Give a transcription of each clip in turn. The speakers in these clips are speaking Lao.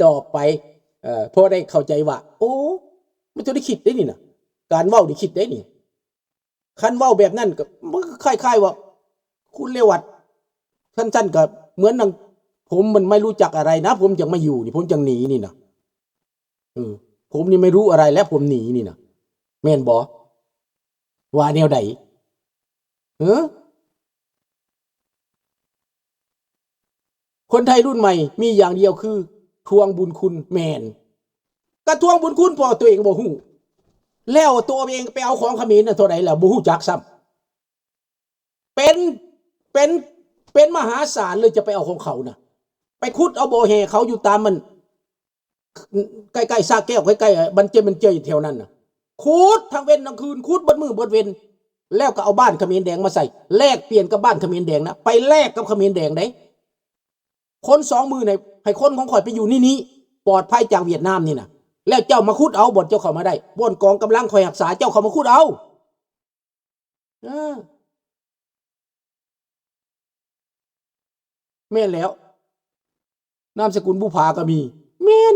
ຕໍ່ໄປ ເອີ ພໍໄດ້ເຂົ້າໃຈວ່າ ໂອ້ ມັນຕ້ອງໄດ້ຄິດເດ້ນີ້ນະ ການເວົ້ານີ້ຄິດເດ້ນີ້. ຄັນເວົ້າແບບນັ້ນກໍ ມັນກໍຄ້າຍໆວ່າ ຄຸນເລວັດ ຊັ້ນໆ ກໍເໝືອນໜັງ ຜົມມັນໄມ່ຮູ້ຈັກອະໄລນະ ຜົມຈັ່ງມາຢູ່ນີ້ ຜົມຈັ່ງໜີນີ້ນະ ເອີ ຜົມນີ້ໄມ່ຮູ້ອະໄລແລ້ວ ຜົມໜີນີ້ນະ ແມ່ນບໍ່? ວ່າແນວໃດ? ເອີ ຄົນໄທລຸ້ນໃໝ່ມີຢ່າງດຽວຄືທວງບຸນຄຸນ. ແມ່ນ ກະທວງບຸນຄຸນ ເພາະຕົວເອງບໍ່ຮູ້ ແລ້ວຕົວເອງໄປເອົາຂອງຂະເໝນນັ້ນເທົ່າໃດລະ ບໍ່ຮູ້ຈັກຊ້ຳ. ເປັນ ເປັນ ເປັນມະຫາສານເລີຍ ຈະໄປເອົາຂອງເຂົານະ ໄປຂຸດເອົາບໍ່ແຮ່ເຂົາຢູ່ຕາມມັນ ໃກ້ໆ ສະແກ້ວ ໃກ້ໆ ບັນເຈີ ບັນເຈີ ຢູ່ແຖວນັ້ນນະ ຂຸດທັງເວັນທັງຄືນ ຂຸດເບິດມື້ເບິດເວັນ ແລ້ວກໍເອົາບ້ານຂະເໝນແດງມາໃສ່ ແລກປ່ຽນກັບບ້ານຂະເໝນແດງນະ ໄປແລກກັບຂະເໝນແດງເດ້. ຄົນສອງໝື່ນ ໃຫ້ ໃຫ້ຄົນຂອງຂ້ອຍໄປຢູ່ນີ້ໆ ປອດໄພຈາກຫວຽດນາມນີ້ນະ ແລ້ວເຈົ້າມາຂຸດເອົາ ບ່ອນເຈົ້າເຂົ້າມາໄດ້ ບ່ອນກອງກຳລັງຂ້ອຍຮັກສາ ເຈົ້າເຂົ້າມາຂຸດເອົາ. ເອີ ແມ່ນແລ້ວ ນາມສະກຸນບຸພາກໍມີ. ແມ່ນ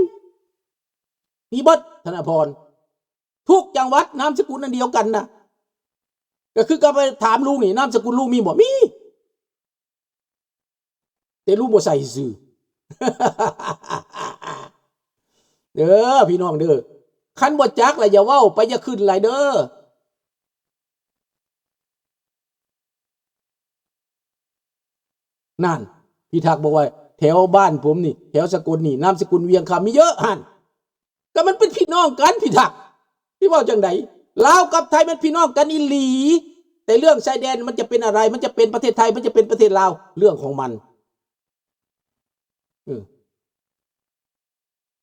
ມີເບິດ ທະນະພອນ ທຸກຈັງຫວັດນາມສະກຸນອັນດຽວກັນນະ ກໍຄືກັບໄປຖາມລຸງນີ້ ນາມສະກຸນລຸງມີບໍ່? ມີ. ແຕ່ລຸງບໍ່ໃສ່ຊື່ ເດີພີ່ນ້ອງເດີ ຄັນບໍ່ຈັກລະຢ່າເວົ້າໄປ ຢ່າຂຶ້ນຫຼາຍເດີ. ນັ້ນ ພິທັກບອກວ່າ ແຖວບ້ານຜົມນີ້ ແຖວສະກົນນີ້ ນາມສະກຸນວຽງຄຳມີເຍອະຫັ້ນ. ກໍມັນເປັນພີ່ນ້ອງກັນ ພິທັກ ຊິເວົ້າຈັ່ງໃດ? ລາວກັບໄທມັນພີ່ນ້ອງກັນອີ່ຫຼີ, ແຕ່ເລື່ອງຊາຍແດນມັນຈະເປັນອະໄລ, ມັນຈະເປັນປະເທດໄທ, ມັນຈະເປັນປະເທດລາວ, ເລື່ອງຂອງມັນ. ເອີ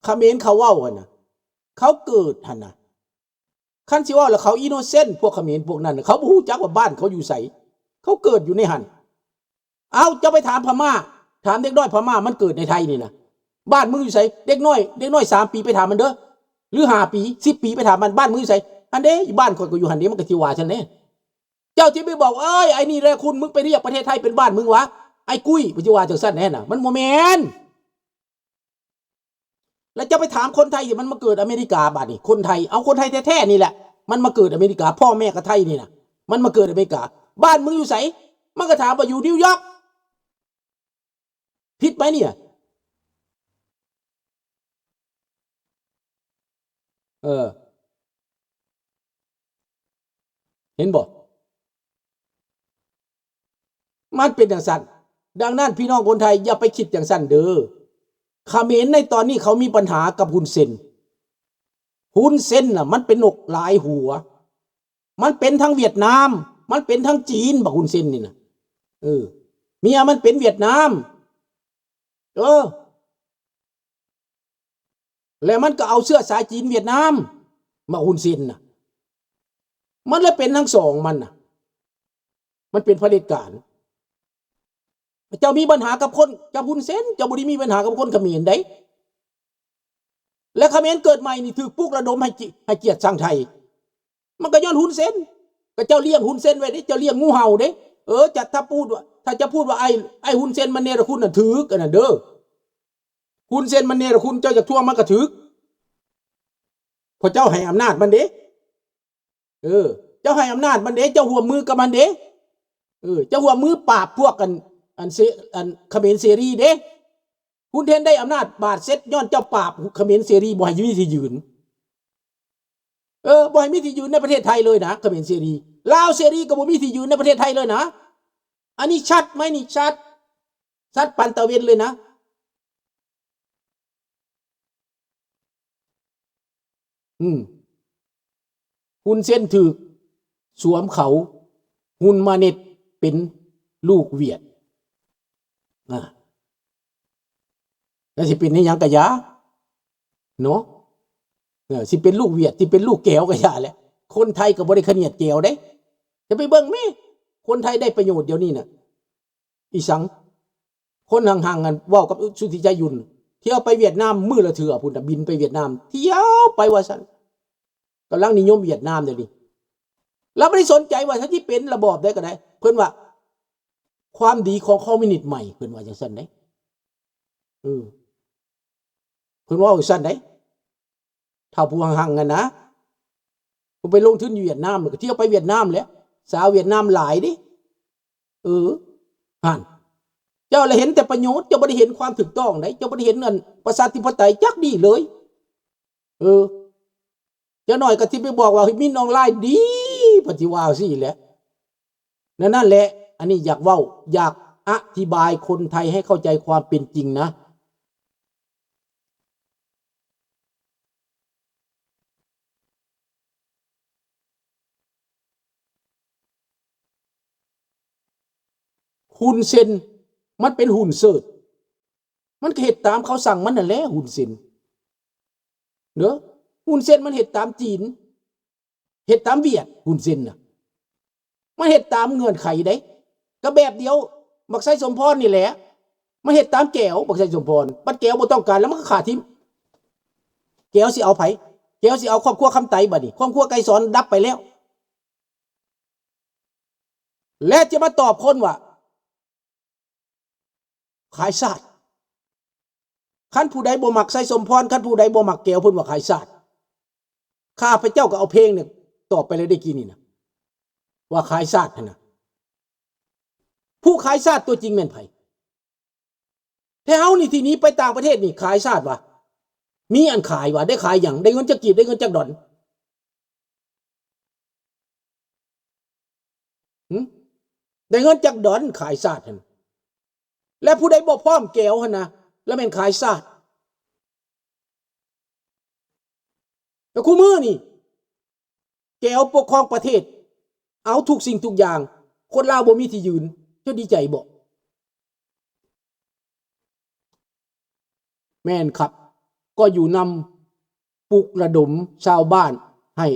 ຂະເໝນເຂົາເວົ້າຫັ້ນນະ, ເຂົາເກີດຫັ້ນນະ. ຄັນຊິເວົ້າແລ້ວເຂົາອິນໂນເຊັນ ພວກຂະເໝນພວກນັ້ນນະ, ເຂົາບໍ່ຮູ້ຈັກວ່າບ້ານເຂົາຢູ່ໃສ, ເຂົາເກີດຢູ່ໃນຫັ້ນ. ເອົ້າ ເຈົ້າໄປຖາມພະມ້າ, ຖາມເດັກນ້ອຍພະມ້າ ມັນເກີດໃນໄທນີ້ນະ, ບ້ານມຶງຢູ່ໃສ? ເດັກນ້ອຍ, ເດັກນ້ອຍສາມປີ ໄປຖາມມັນເດີ ຫຼື ຫ້າປີ ສິບປີ ໄປຖາມມັນ, ບ້ານມຶງຢູ່ໃສ? ອັນເດ ບ້ານຂ້ອຍກໍຢູ່ຫັ້ນເດ, ມັນກໍຊິວ່າຊັ້ນແຫຼະ. ເຈົ້າຊິໄປບອກ ເອີຍ ໄອ້ນີ້ແຫຼະຄຸນ, ມຶງໄປຮຽກປະເທດໄທເປັນບ້ານມຶງຫວາ ໄອ້ກຸ້ຍ, ມັນຊິວ່າຈັ່ງຊັ້ນແຫຼະນະ, ມັນບໍ່ແມ່ນ. ແລ້ວຈະໄປຖາມຄົນໄທທີ່ມັນມາເກີດອາເມລິກາບາດນີ້, ຄົນໄທ, ເອົາ ຄົນໄທແທ້ໆນີ້ແຫຼະ ມັນມາເກີດອາເມລິກາ, ພໍ່ແມ່ກໍໄທນີ້ນະ, ມັນມາເກີດອາເມລິກາ, ບ້ານມຶງຢູ່ໃສ? ມັນກໍຖາມວ່າຢູ່ນິວຢອກ. ຜິດໄໝນີ້? ເອີ ເຫັນບໍ່? ມັນເປັນຈັ່ງຊັ້ນ. ດັ່ງນັ້ນ ພີ່ນ້ອງຄົນໄທ ຢ່າໄປຄິດຈັ່ງຊັ້ນເດີ. ຂະເໝນໃນຕອນນີ້ເຂົາມີບັນຫາກັບຮຸນເຊັນ. ຮຸນເຊັນນະ ມັນເປັນນົກຫຼາຍຫົວ. ມັນເປັນທັງຫວຽດນາມ, ມັນເປັນທັງຈີນ, ບັກຮຸນເຊັນນີ້ນະ. ເອີ ເມຍມັນເປັນຫວຽດນາມ. ເອີ ແລ້ວມັນກໍເອົາເຊື້ອສາຍຈີນຫວຽດນາມ ມາຮຸນເຊັນນະ, ມັນເລີຍເປັນທັງສອງມັນນະ, ມັນເປັນຜະເດັດການ. ເຈົ້າມີບັນຫາກັບຄົນ ກັບຮຸນເຊັນ, ເຈົ້າບໍ່ໄດ້ມີບັນຫາກັບຄົນຂະເໝນໃດ. ແລະ ຂະເໝນເກີດໃໝ່ນີ້ຖືກປຸກລະດົມໃຫ້ ໃຫ້ກຽດຊັງໄທ. ມັນກໍຍ້ອນຮຸນເຊັນ, ກໍເຈົ້າລ້ຽງຮຸນເຊັນໄວ້ເດ້, ເຈົ້າລ້ຽງງູເຫົ່າເດ້. ເອີ ຈະ ຖ້າປູດວ່າ ຖ້າຈະພູດວ່າໄອ້ ໄອ້ຮຸນເຊັນມັນເນລະຄຸນນັ້ນຖືກ ອັນນັ້ນເດີ. ຮຸນເຊັນມັນເນລະຄຸນ, ເຈົ້າຢາກທວງມັນກໍຖືກ, ເພາະເຈົ້າໃຫ້ອຳນາດມັນເດ້. ເອີ ເຈົ້າໃຫ້ອຳນາດມັນເດ້, ເຈົ້າຮ່ວມມືກັບມັນເດ້. ເອີ ເຈົ້າຮ່ວມມືປາບພວກ ອັນ ອັນເສ ອັນຂະເໝນເສລີເດ້. ຮຸນເຊັນໄດ້ອຳນາດບາດເສັດ ຍ້ອນເຈົ້າປາບຂະເໝນເສລີ ບໍ່ໃຫ້ມີທີ່ຢືນ. ເອີ ບໍ່ໃຫ້ມີທີ່ຢືນໃນປະເທດໄທເລີຍນະ ຂະເໝນເສລີ. ລາວເສລີກໍບໍ່ມີທີ່ຢືນໃນປະເທດໄທເລີຍນະ. ອັນນີ້ຊັດໄໝ? ນີ້ຊັດ, ຊັດປານຕາເວັນເລີຍນະ. ອືມ ຮຸນເຊັນຖືກສວມເຂົາ, ຮຸນມາເນັດເປັນລູກຫວຽດ. ອາ ແລ້ວຊິເປັນອີ່ຫຍັງກະຢ່າເນາະ, ເອີ ຊິເປັນລູກຫວຽດ, ຊິເປັນລູກແກວກະຢ່າແຫຼະ. ຄົນໄທກໍບໍ່ໄດ້ຂະໜຽດແກວເດ້. ຈະໄປເບິ່ງແມ້ ຄົນໄທໄດ້ປະໂຫຍດດຽວນີ້ນະ. ອີສັງ ຄົນຮັ່ງໆ ຫັ້ນເວົ້າກັບສຸທິໄຈ ຢຸນ ທ່ຽວໄປຫວຽດນາມມື້ລະເທື່ອພຸ້ນນະ, ບິນໄປຫວຽດນາມ ທ່ຽວໄປວ່າຊັ້ນ. ກຳລັງນິຍົມຫວຽດນາມດຽວນີ້. ລາວບໍ່ໄດ້ສົນໃຈວ່າ ຖ້າຊິເປັນລະບອບໃດກໍໄດ້, ເພິ່ນວ່າ ຄວາມດີຂອງຄອມມິວນິດໃໝ່, ເພິ່ນວ່າຈັ່ງຊັ້ນເດ້. ເອີ. ເພິ່ນເວົ້າຈັ່ງຊັ້ນເດ້ ທ້າວຜູ້ຮັ່ງໆຫັ້ນນະ. ເພິ່ນໄປລົງທຶນຢູ່ຫວຽດນາມ ແລ້ວກໍທ່ຽວໄປຫວຽດນາມແຫຼະ ສາວຫວຽດນາມຫຼາຍເດ້. ເອີ ຫັ້ນ ເຈົ້າລະເຫັນແຕ່ປະໂຫຍດ ເຈົ້າບໍ່ໄດ້ເຫັນຄວາມຖືກຕ້ອງໃດ ເຈົ້າບໍ່ໄດ້ເຫັນອັນປະຊາທິປະໄຕຈັກດີ້ເລີຍ. ເອີ ຈັກໜ້ອຍກໍຊິໄປບອກວ່າ ເຮີຍ ມິນອອນລາຍດີ ເພິ່ນຊິວ່າຊີ້ແຫຼະ. ນັ້ນ ນັ້ນແຫຼະ ອັນນີ້ຢາກເວົ້າ ຢາກອະທິບາຍຄົນໄທໃຫ້ເຂົ້າໃຈຄວາມເປັນຈິງນະ. ຮຸນເຊັນ ມັນເປັນຮຸນເສີດ ມັນກໍເຮັດຕາມເຂົາສັ່ງມັນນັ້ນແຫຼະ ຮຸນເຊັນ ເດີ. ຮຸນເຊັນມັນເຮັດຕາມຈີນ ເຮັດຕາມຫວຽດ ຮຸນເຊັນນະ ມັນເຮັດຕາມເງື່ອນໄຂເດ້. ກໍແບບດຽວບັກໄຊສົມພອນນີ້ແຫຼະ ມັນເຮັດຕາມແກວ ບັກໄຊສົມພອນ ບັດແກວບໍ່ຕ້ອງການແລ້ວ ມັນກໍຂ້າຖິ້ມ. ແກວຊິເອົາໃຜ? ແກວຊິເອົາຄອບຄົວຄຳໄຕ ບັດນີ້ຄອບຄົວໄກສອນດັບໄປແລ້ວ ແລະ ຈະມາຕອບຄົນວ່າ ຂາຍຊາດ. ຄັນຜູ້ໃດບໍ່ມັກໄຊສົມພອນ ຄັນຜູ້ໃດບໍ່ມັກແກວ ເພິ່ນວ່າຂາຍຊາດ. ຂ້າພະເຈົ້າກໍເອົາເພງນີ້ຕອບໄປແລ້ວເດ້ກີ້ນີ້ນະ ວ່າຂາຍຊາດຫັ້ນນະ. ຜູ້ຂາຍຊາດຕົວຈິງແມ່ນໃຜ? ແທ້ເຮົານີ້ທີ່ໜີໄປຕ່າງປະເທດນີ້ຂາຍຊາດຫວາ? ມີອັນຂາຍຫວາ? ໄດ້ຂາຍຫຍັງ? ໄດ້ເງິນຈັກກີບ? ໄດ້ເງິນຈັກດອນ? ຫຶ? ໄດ້ເງິນຈັກດອນຂາຍຊາດຫັ້ນ? ແລະ ຜູ້ໃດບໍ່ພ້ອມແກວຫັ້ນນະ ລະແມ່ນຂາຍຊາດ. ແຕ່ຄູ່ມື້ນີ້ ແກວປົກຄອງປະເທດ ເອົາທຸກສິ່ງທຸກຢ່າງ ຄົນລາວບໍ່ມີທີ່ຢືນ ເຈົ້າດີໃຈບໍ່? ແມ່ນຄັບ ກໍຢູ່ນຳ ປຸກລະດົມຊາວບ້ານໃຫ້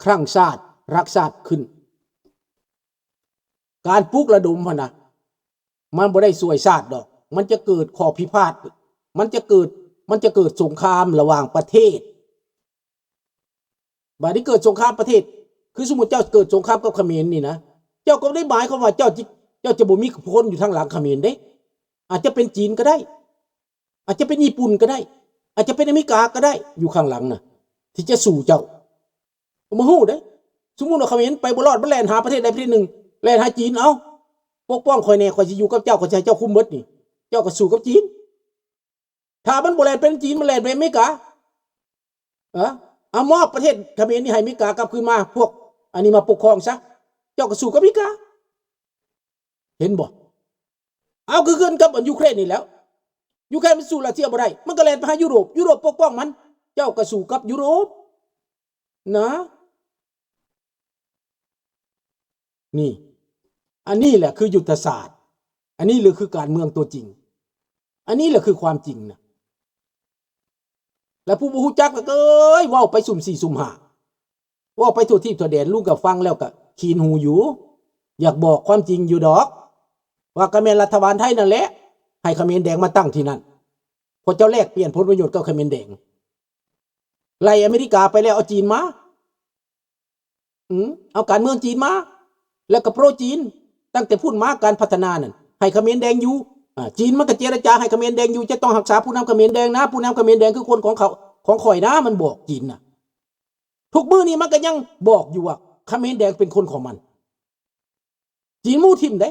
ຄັ້ງຊາດ ຮັກຊາດຂຶ້ນ. ການປຸກລະດົມຫັ້ນນະ ມັນບໍ່ໄດ້ຊ່ວຍຊາດດອກ ມັນຈະເກີດຂໍ້ພິພາດ ມັນຈະເກີດ ມັນຈະເກີດສົງຄາມລະຫວ່າງປະເທດ. ບາດນີ້ເກີດສົງຄາມປະເທດ ຄືສົມມຸດເຈົ້າເກີດສົງຄາມກັບຂະເໝນນີ້ນະ ເຈົ້າກໍບໍ່ໄດ້ໝາຍຄວາມວ່າເຈົ້າຈະ ເຈົ້າຈະບໍ່ມີຄົນຢູ່ທາງຫຼັງຂະເໝນເດ້. ອາດຈະເປັນຈີນກໍໄດ້ ອາດຈະເປັນຍີ່ປຸ່ນກໍໄດ້ ອາດຈະເປັນອາເມລິກາກໍໄດ້ ຢູ່ຂ້າງຫຼັງນະ ທີ່ຈະສູ້ເຈົ້າ. ບໍ່ຮູ້ເດ້ ສົມມຸດວ່າຂະເໝນໄປບໍ່ລອດ ມັນແລ່ນຫາປະເທດໃດປະເທດໜຶ່ງ ແລ່ນຫາຈີນ ເອົ້າ ປົກປ້ອງຂ້ອຍແດ່ ຂ້ອຍຊິຢູ່ກັບເຈົ້າ ຂ້ອຍຊິໃຫ້ເຈົ້າຄຸມໝົດນີ້ ເຈົ້າກໍສູ້ກັບຈີນ. ຖ້າມັນບໍ່ແລ່ນໄປຈີນ ມັນແລ່ນໄປອາເມລິກາ ເອີ ເອົາມອບປະເທດຂະເໝນນີ້ໃຫ້ອາເມລິກາກັບຄືນມາ ພວກອັນນີ້ມາປົກຄອງຊະ ເຈົ້າກໍສູ້ກັບອາເມລິກາ. ເຫັນບໍ່? ເອົາຄືກັນກັບອັນຢູເຄຣນນີ້ແຫຼ້ວ ຢູເຄຣນມັນສູ້ຣັດເຊຍບໍ່ໄດ້ ມັນກໍແລ່ນໄປຫາຢູໂຣບ ຢູໂຣບປົກປ້ອງມັນ ເຈົ້າກໍສູ້ກັບຢູໂຣບນະ. ນີ້ ອັນນີ້ແຫຼະຄືຍຸດທະສາດ ອັນນີ້ແຫຼະຄືການເມືອງຕົວຈິງ ອັນນີ້ແຫຼະຄືຄວາມຈິງນະ. ແລະ ຜູ້ບໍ່ຮູ້ຈັກລະເອີຍ ເວົ້າໄປສຸ່ມສີ່ສຸ່ມຫ້າ ເວົ້າໄປທົ່ວທີບທົ່ວແດນ ລຸງກໍຟັງແລ້ວກໍຂີນຫູຢູ່ ຢາກບອກຄວາມຈິງຢູ່ດອກ ວ່າກໍແມ່ນລັດຖະບານໄທນັ້ນແຫຼະ ໃຫ້ຂະເໝນແດງມາຕັ້ງທີ່ນັ້ນ ພວກເຈົ້າແລກປ່ຽນຜົນປະໂຫຍດກັບຂະເໝນແດງ ໄລ່ອາເມລິກາໄປແລ້ວ ເອົາຈີນມາ ອືມ ເອົາການເມືອງຈີນມາ ແລ້ວກໍໂປຣຈີນ ຕັ້ງແຕ່ພຸ້ນມາການພັດທະນານັ້ນ ໃຫ້ຂະເໝນແດງຢູ່ ອາ ຈີນມັນກໍເຈລະຈາໃຫ້ຂະເໝນແດງຢູ່ ຈະຕ້ອງຮັກສາຜູ້ນຳຂະເໝນແດງນະ ຜູ້ນຳຂະເໝນແດງຄືຄົນຂອງເຂົາ ຂອງຂ້ອຍນະ ມັນບອກຈີນນະ. ທຸກມື້ນີ້ມັນກໍຍັງບອກຢູ່ວ່າຂະເໝນແດງເປັນຄົນຂອງມັນ. ຈີນບໍ່ຖິ້ມເດ້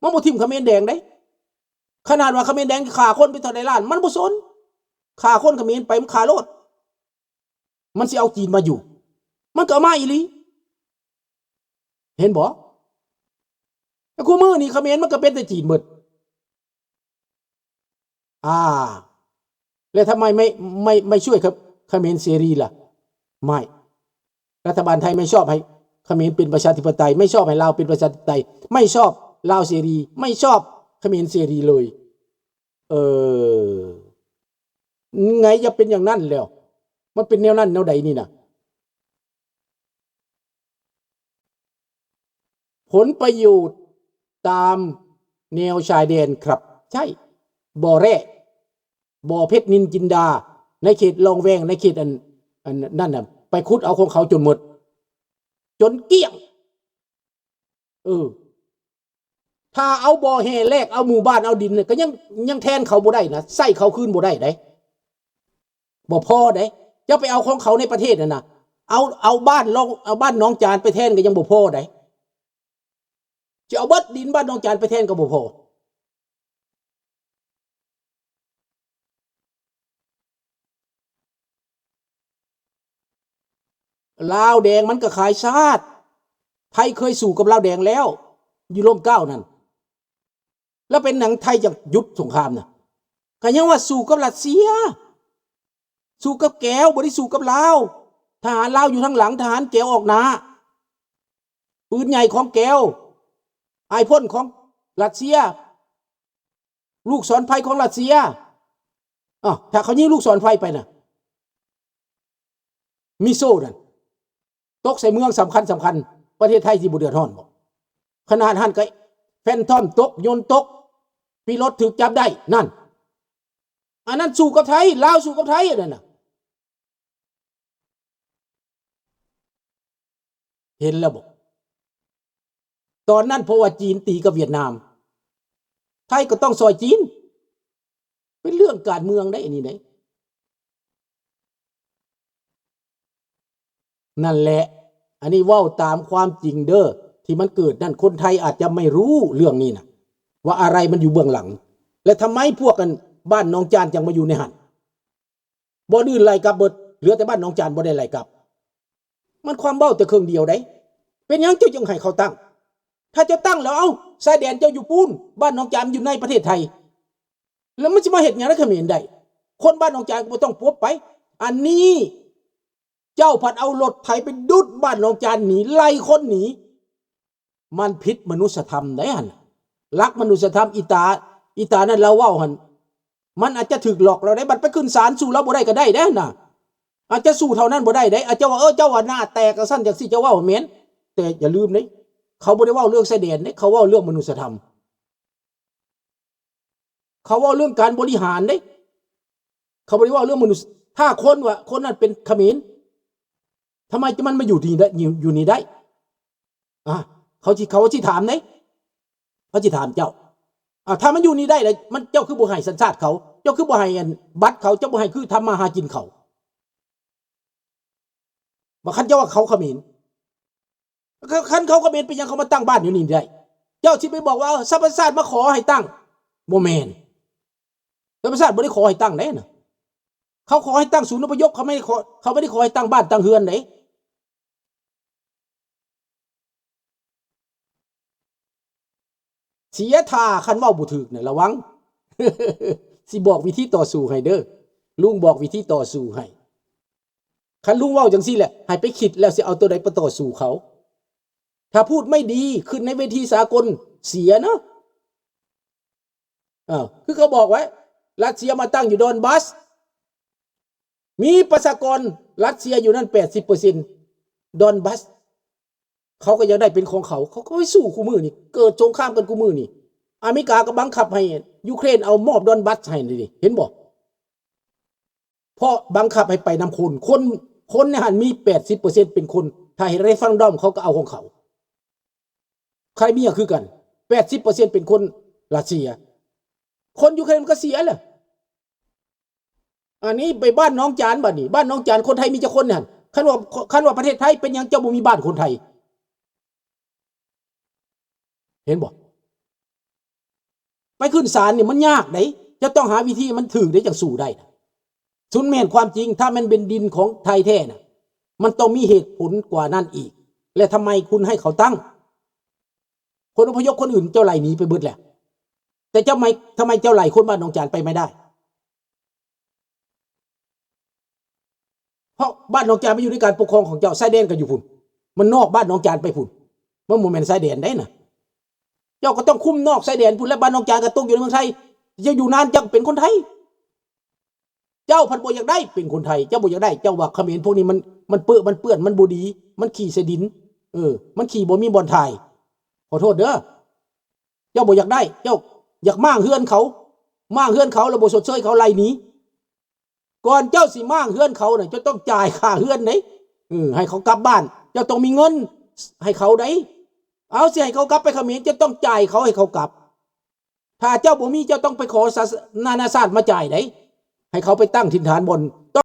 ມັນບໍ່ຖິ້ມຂະເໝນແດງເດ້. ຂະໜາດວ່າຂະເໝນແດງຂ້າຄົນໄປເທົ່າໃດລ້ານ ມັນບໍ່ສົນ ຂ້າຄົນຂະເໝນໄປ ມັນຂ້າໂລດ ມັນຊິເອົາຈີນມາຢູ່ ມັນກໍເອົາມາອີ່ຫຼີ ເຫັນບໍ່? ແຕ່ຄູ່ມື້ນີ້ຂະເໝນມັນກໍເປັນແຕ່ຈີນເບິດ. ອ່າ ແລ້ວທຳໄມໄມ່ ໄມ່ ໄມ່ຊ່ວຍຂະ ຂະເໝນເສລີລະ? ໄມ່ ລັດຖະບານໄທໄມ່ຊອບໃຫ້ຂະເໝນເປັນປະຊາທິປະໄຕ, ໄມ່ຊອບໃຫ້ລາວເປັນປະຊາທິປະໄຕ, ໄມ່ຊອບລາວເສລີ, ໄມ່ຊອບຂະເໝນເສລີເລີຍ. ເອີ ໄງຢ່າເປັນຢ່າງນັ້ນແລ້ວ, ມັນເປັນແນວນັ້ນແນວໃດນີ້ນະ? ຜົນປະໂຫຍດຕາມແນວຊາຍແດນຄັບໃຊ້ ບໍ່ແຮ່ ບໍ່ເພັດນິນຈິນດາ ໃນເຂດລ່ອງແວງ ໃນເຂດອັນ ອັນນັ້ນນະ ໄປຂຸດເອົາຂອງເຂົາຈົນໝົດ ຈົນກ້ຽງ. ເອີ ຖ້າເອົາບໍ່ແຮ່ແລກເອົາໝູ່ບ້ານເອົາດິນ ກໍຍັງ ຍັງແທນເຂົາບໍ່ໄດ້ນະ ໃຊ້ເຂົາຄືນບໍ່ໄດ້ໃດ. ບໍ່ພໍເດ້. ເຈົ້າໄປເອົາຂອງເຂົາໃນປະເທດຫັ້ນນະ ເອົາ ເອົາບ້ານລອງ ເອົາບ້ານໜອງຈານໄປແທນກໍຍັງບໍ່ພໍເດ້. ຈະເອົາເບິດດິນບ້ານໜອງຈານໄປແທນກໍບໍ່ພໍ. ລາວແດງມັນກໍຂາຍຊາດ. ໄທເຄີຍສູ້ກັບລາວແດງແລ້ວ ຢູ່ຮົ່ມເກົ້ານັ້ນ. ແລ້ວເປັນຫຍັງໄທຈະຢຸດສົງຄາມນະ? ກໍຍັງວ່າສູ້ກັບຣັດເຊຍ. ສູ້ກັບແກວ ບໍ່ໄດ້ສູ້ກັບລາວ. ທະຫານລາວຢູ່ທາງຫຼັງ, ທະຫານແກວອອກໜ້າ. ປືນໃຫຍ່ຂອງແກວ, ອ້າຍພົ້ນຂອງຣັດເຊຍ, ລູກສອນໄຟຂອງຣັດເຊຍ. ອ້າວ ຖ້າເຂົາຍິງລູກສອນໄຟໄປນະ ມິສເຊວນັ້ນ ຕົກໃສ່ເມືອງສຳຄັນໆ ປະເທດໄທຊິບໍ່ເດືອດຮ້ອນບໍ? ຂະໜາດຫັ້ນກໍ Phantom ຕົກ, ຍົນຕົກ, ປີໂລດຖືກຈັບໄດ້. ນັ້ນ ອັນນັ້ນສູ້ກັບໄທ, ລາວສູ້ກັບໄທ ອັນນັ້ນນະ. ເຫັນແລ້ວບໍ? ຕອນນັ້ນເພາະວ່າຈີນຕີກັບຫວຽດນາມ, ໄທກໍຕ້ອງຊ່ອຍຈີນ. ເປັນເລື່ອງການເມືອງໄດ໋ ອັນນີ້ໄດ໋. ນັ້ນແຫຼະ, ອັນນີ້ເວົ້າຕາມຄວາມຈິງເດີ ທີ່ມັນເກີດນັ້ນ. ຄົນໄທອາດຈະໄມ່ຮູ້ເລື່ອງນີ້ນະ ວ່າອະໄລມັນຢູ່ເບື້ອງຫຼັງ ແລະ ທຳໄມພວກ ອັນ ບ້ານໜອງຈານຈັ່ງມາຢູ່ໃນຫັ້ນ. ບ່ອນອື່ນໄລ່ກັບເບິດ, ເຫຼືອແຕ່ບ້ານໜອງຈານບໍ່ໄດ້ໄລ່ກັບ. ມັນຄວາມເວົ້າແຕ່ເຄິ່ງດຽວໃດ໋. ເປັນຫຍັງເຈົ້າຈຶ່ງໃຫ້ເຂົາຕັ້ງ? ຖ້າເຈົ້າຕັ້ງແລ້ວ ເອົ້າ ຊາຍແດນເຈົ້າຢູ່ປູ້ນ, ບ້ານໜອງຈານຢູ່ໃນປະເທດໄທ, ແລ້ວມັນຊິມາເຮັດຫຍັງໃນຂະເໝນໄດ້? ຄົນບ້ານໜອງຈານກໍບໍ່ຕ້ອງປົບໄປ. ອັນນີ້ເຈົ້າພັດເອົາລົດໄຖໄປດຸດບ້ານໜອງຈານໜີ, ໄລ່ຄົນໜີ. ມັນຜິດມະນຸດສະທຳໄດ໋ຫັ້ນ. ຫຼັກມະນຸດສະທຳ ອີຕາ ອີຕານັ້ນລາວເວົ້າຫັ້ນ ມັນອາດຈະຖືກຫຼອກລາວໄດ້. ບັດໄປຂຶ້ນສານ ສູ້ລາວບໍ່ໄດ້ກໍໄດ້ເດ້ນະ. ອາດຈະສູ້ເທົ່ານັ້ນບໍ່ໄດ້ເດ້. ອາດຈະວ່າ ເອີ ເຈົ້າວ່າໜ້າແຕກຈັ່ງຊັ້ນຈັ່ງຊີ້ ເຈົ້າເວົ້າແມ່ນ. ແຕ່ຢ່າລືມເດ້ ເຂົາບໍ່ໄດ້ເວົ້າເລື່ອງຊາຍແດນເດ້, ເຂົາເວົ້າເລື່ອງມະນຸດສະທຳ. ເຂົາເວົ້າເລື່ອງການບໍລິຫານເດ້, ເຂົາບໍ່ໄດ້ເວົ້າເລື່ອງມະນຸດ. ຖ້າຄົນວ່າຄົນນັ້ນເປັນຂະເໝນ, ທຳໄມມັນມາຢູ່ທີ່ນີ້ໄດ້ ຢູ່ ຢູ່ນີ້ໄດ້? ອາ ເຂົາຊິ ເຂົາຊິຖາມເດ້, ເຂົາຊິຖາມເຈົ້າ. ອາ ຖ້າມັນຢູ່ນີ້ໄດ້ແລ້ວ ມັນ ເຈົ້າຄືບໍ່ໃຫ້ສັນຊາດເຂົາ? ເຈົ້າຄືບໍ່ໃຫ້ ອັນ ບັດເຂົາ? ເຈົ້າບໍ່ໃຫ້ຄືທຳມາຫາກິນເຂົາ? ວ່າຄັນເຈົ້າວ່າເຂົາຂະເໝນ, ຄັນເຂົາຂະເໝນ ເປັນຫຍັງເຂົາມາຕັ້ງບ້ານຢູ່ນີ້ໄດ້? ເຈົ້າຊິໄປບອກວ່າ ເອີ ສະຫະປະຊາຊາດມາຂໍໃຫ້ຕັ້ງ, ບໍ່ແມ່ນ. ສະຫະປະຊາຊາດບໍ່ໄດ້ຂໍໃຫ້ຕັ້ງເດ້ນະ, ເຂົາຂໍໃຫ້ຕັ້ງສູນອົບພະຍົບ, ເຂົາໄມ່ໄດ້ຂໍ ເຂົາບໍ່ໄດ້ຂໍໃຫ້ຕັ້ງບ້ານຕັ້ງເຮືອນເດ້. ເສຍທ່າ ຄັນເວົ້າບໍ່ຖືກນະ ລະວັງ. ຊິບອກວິທີຕໍ່ສູ້ໃຫ້ເດີ, ລຸງບອກວິທີຕໍ່ສູ້ໃຫ້. ຄັນລຸງເວົ້າຈັ່ງຊີ້ແຫຼະ ໃຫ້ໄປຄິດແລ້ວຊິເອົາໂຕໃດໄປຕໍ່ສູ້ເຂົາ. ຖ້າພູດໄມ່ດີຂຶ້ນໃນເວທີສາກົນ ເສຍເນາະ. ເອີ ຄືເຂົາບອກໄວ້ ຣັດເຊຍມາຕັ້ງຢູ່ດອນບັສ, ມີປະຊາກອນຣັດເຊຍຢູ່ນັ້ນແປດສິບເປີເຊັນ. ດອນບັສ ເຂົາກໍຢາກໄດ້ເປັນຂອງເຂົາ, ເຂົາກໍໄປສູ້ຄູ່ມື້ນີ້, ເກີດສົງຄາມກັນຄູ່ມື້ນີ້. ອາເມລິກາກໍບັງຄັບໃຫ້ຢູເຄຣນເອົາມອບດອນບັສໃຫ້ນີ້, ເຫັນບໍ່? ເພາະບັງຄັບໃຫ້ໄປນຳຄົນ, ຄົນ ຄົນໃນຫັ້ນມີແປດສິບເປີເຊັນເປັນຄົນ, ຖ້າເຮັດເຣເຟີເຣັນດອມ ເຂົາກໍເອົາຂອງເຂົາ. ໄຄຣເມຍຄືກັນ ແປດສິບເປີເຊັນເປັນຄົນຣັດເຊຍ, ຄົນຢູເຄຣນມັນກໍເສຍແຫຼະ. ອັນນີ້ໄປບ້ານໜອງຈານ, ບັດນີ້ບ້ານໜອງຈານຄົນໄທມີຈັກຄົນຫັ້ນ? ຄັນວ່າ ຄັນວ່າປະເທດໄທ ເປັນຫຍັງເຈົ້າບໍ່ມີບ້ານຄົນໄທ? ເຫັນບໍ່? ໄປຂຶ້ນສານນີ້ມັນຍາກເດ້, ເຈົ້າຕ້ອງຫາວິທີມັນຖືກເດ້ ຈັ່ງສູ້ໄດ້ນະ. ສຸນແມ່ນຄວາມຈິງ, ຖ້າແມ່ນເປັນດິນຂອງໄທແທ້ນະ, ມັນຕ້ອງມີເຫດຜົນກວ່ານັ້ນອີກ. ແລະ ທຳໄມຄຸນໃຫ້ເຂົາຕັ້ງ? ຄົນອະພະຍົບຄົນອື່ນເຈົ້າໄລ່ໜີໄປເບິດແລ້ວ, ແຕ່ເຈົ້າໄມ ທຳໄມເຈົ້າໄລ່ຄົນບ້ານໜອງຈານໄປໄມ່ໄດ້? ເພາະບ້ານໜອງຈານມັນຢູ່ໃນການປົກຄອງຂອງເຈົ້າ, ຊາຍແດນກໍຢູ່ພຸ້ນ, ມັນນອກບ້ານໜອງຈານໄປພຸ້ນ, ມັນບໍ່ແມ່ນຊາຍແດນໃດນະ. ເຈົ້າກໍຕ້ອງຄຸມນອກຊາຍແດນພຸ້ນ ແລະ ບ້ານໜອງຈານກໍຕົກຢູ່ໃນເມືອງໄທ, ເຈົ້າຢູ່ນານເຈົ້າເປັນຄົນໄທ. ເຈົ້າພັດບໍ່ຢາກໄດ້ເປັນຄົນໄທ, ເຈົ້າບໍ່ຢາກໄດ້, ເຈົ້າວ່າຂະເໝນພວກນີ້ມັນ ມັນເປິ ມັນເປື້ອນ, ມັນບໍ່ດີ, ມັນຂີ້ໃສ່ດິນ, ເອີ ມັນຂີ້ບໍ່ມີບ່ອນຖ່າຍ. ຂໍໂທດເດີ, ເຈົ້າບໍ່ຢາກໄດ້, ເຈົ້າຢາກມ້າງເຮືອນເຂົາ, ມ້າງເຮືອນເຂົາແລ້ວບໍ່ຊົດເຊີຍເຂົາ, ໄລ່ໜີ. ກ່ອນເຈົ້າຊິມ້າງເຮືອນເຂົານະ, ເຈົ້າຕ້ອງຈ່າຍຄ່າເຮືອນເດ້, ເອີ ໃຫ້ເຂົາກັບບ້ານ, ເຈົ້າຕ້ອງມີເງິນໃຫ້ເຂົາໄດ໋. ເອົາ ຊິໃຫ້ເຂົາກັບໄປຂະເໝນ, ເຈົ້າຕ້ອງຈ່າຍເຂົາໃຫ້ເຂົາກັບ. ຖ້າເຈົ້າບໍ່ມີ, ເຈົ້າຕ້ອງໄປຂໍສາ ນານາຊາດມາຈ່າຍໄດ໋, ໃຫ້ເຂົາໄປຕັ້ງຖິ່ນຖານບ່ອນ